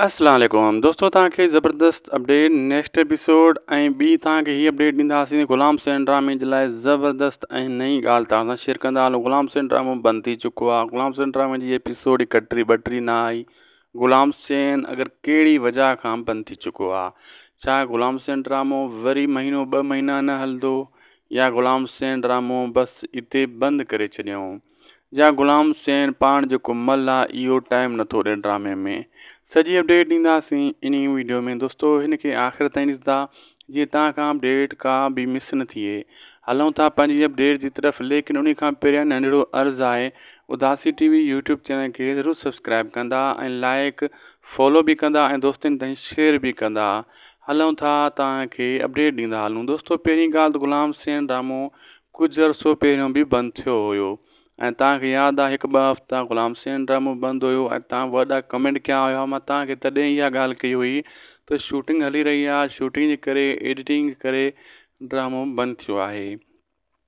اسلام عليڪم دوستو توهان کي زبردست اپڊيٽ نيڪسٽ ايپيسوڊ ۽ ٻي توهان کي هي اپڊيٽ ڏينداسين غلام حسين ڊرامي جي لاء زبردست ۽ نئين ڳالهه توهان سان شيئر ڪندا هلون غلام حسين ڊرامو بند ٿي چڪو آهي غلام حسين ڊرامي جي ايپيسوڊ هڪ ٽي ٻه ٽي نه آئي غلام حسين اگر ڪهڙي وجہ کان بند ٿي چڪو آهي ڇا غلام حسين ڊرامو وري مهينو ٻه مهينا نه هلندو يا غلام حسين ڊرامو بس اتي بند ڪري ڇڏيائون جا غلام حسين پاڻ جيڪو مل آ اهو ٽائيم نٿو ڏي ڊرامي ۾ سڄي اپڊيٽ ڏينداسين انهي ويڊيو ۾ دوستو هن کي آخر تائين ڏسندا جيئن توهان کان اپڊيٽ ڪا به مس نه ٿئي هلون ٿا پنهنجي اپڊيٽ جي طرف ليڪن انهي کان پهريان ننڍڙو عرض آهي اداسي ٽي وي يوٽيوب چينل کي ضرور سبسڪرائب ڪندا ۽ لائڪ فالو به ڪندا ۽ دوستن تائين شيئر به ڪندا هلون ٿا توهان کي اپڊيٽ ڏيندا هلون دوستو پهرين ڳالهه ته غلام حسين ڊرامو ڪجهه عرصو پهريون به بند ٿيو هيو ۽ توهان کي ياد آهي هڪ ٻه هفتا غلام حسين ڊرامو بند هيو ۽ توهان وڏا ڪمينٽ ڪيا هيا مان توهان کي تڏهن اها ڳالهه ڪئي هئي ته شوٽنگ هلي رهي آهي شوٽنگ جي ڪري ايڊيٽنگ جي ڪري ڊرامو بند ٿيو آهي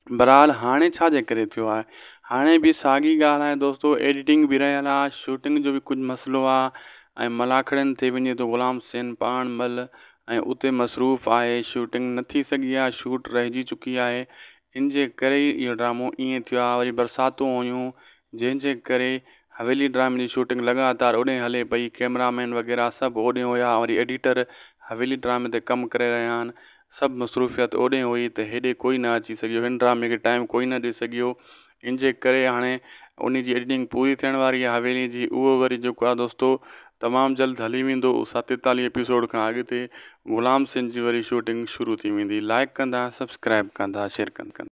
بهرحال هاڻي ڇا جي ڪري ٿيو آهي هاڻي به ساڳي ڳالهه آهي دوستو ايڊيٽنگ به رهيل آهي شوٽنگ جو به ڪجهه مسئلو آهي ۽ ملاکڙن تي وڃي ٿو غلام حسين پاڻ مل ۽ اتي مصروف آهي شوٽنگ نه ٿي سگهي آهي شوٽ رهجي چڪي آهي ان جي ڪري ئي اهو ڊرامو ائين ٿيو آهي وري برساتون هيون جنهن جي ڪري حويلي ڊرامي جي شوٽنگ لڳاتار اوڏي هلي پئي ڪيمرا مين وغيره سڀ اوڏي هيا وري ايڊيٽر حويلي ڊرامي تي ڪم ڪري رهيا آهن سڀ مصروفيت اوڏي هئي ته هيڏي ڪوئي نه اچي سگهيو هن ڊرامي کي ٽائيم ڪوئي نه ڏئي سگهيو ان جي ڪري هاڻي ان جي ايڊيٽنگ پوري ٿيڻ واري آهي حويلي جي اهو وري جيڪو آهي دوستو تمام جلد هلي ويندو 47 ايپيسوڊ کان اڳتي غلام حسين جي وري شوٽنگ شروع ٿي ويندي لائڪ ڪندا سبسڪرائب ڪندا شيئر ڪندا.